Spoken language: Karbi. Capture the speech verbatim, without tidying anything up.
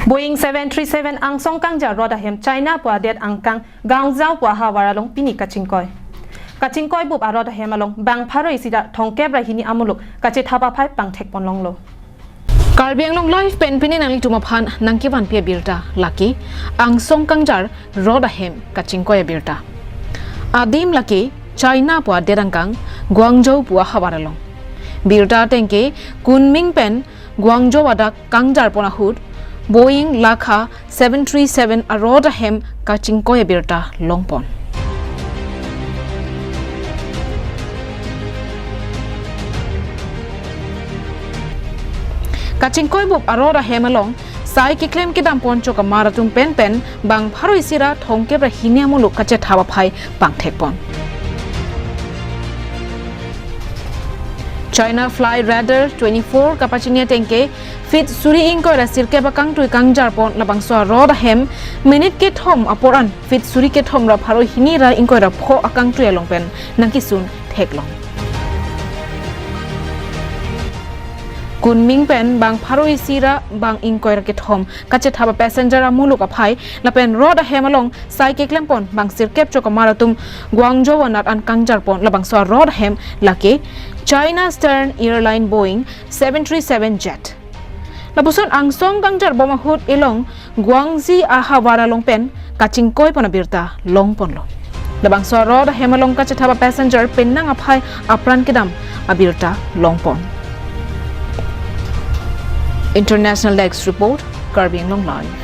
Boeing seven three seven angsong kangjar rot ahem China pu adet angkang Guangzhou pu ahavar along pini kachingkoi. Kachingkoi bup arot ahem along bang pharo isi ra thomkep ra hini amuluk kachethap aphai pangthek ponlonglo. Karbi Anglong Live pen pini nanglitum aphan nangkevanpi abirta lake angsong kangjar rot ahem kachingkoi abirta. Adim lake China pu adet angkang Guangzhou pu ahavar along. Birta ateng ke Kunming pen Guangzhou adak kangjar pon ahut Boeing lakha seven three seven arot ahem kachingkoi abirta longpon. Kachingkoi bup arot ahem along sai keklem kedam pon chokamar atum pen pen bang pharo isi ra thomkep ra hini amuluk kachethap aphai pangthek pon. China Fly Radar twenty-four kapachini ateng ke feet suri ingkoi ra sirkep akangtui kangjar pon labangso arot ahem minute kethom apor an feet suri kethom ra pharo hini ra ingkoi ra pho akangtui along pen nangkesun theklong. Kunming pen bang pharo isi ra bang ingkoi ra kethom kachethap a passenger amuluk aphai lapen rot ahem along sai keklem pon bang sirkep chokamar atum Guangzhou anat an kangjar pon labangso arot ahem lake China Eastern Airline Boeing seven three seven jet. Lapuson angsong kangjar bom ahut ilong Guangzhou ahavar along pen kachingkoi pon abirta longponlo. Labangso arot ahem along kachethap a passenger penang aphai apran kedam abirta longpon. International Desk Report, Karbi Anglong Live.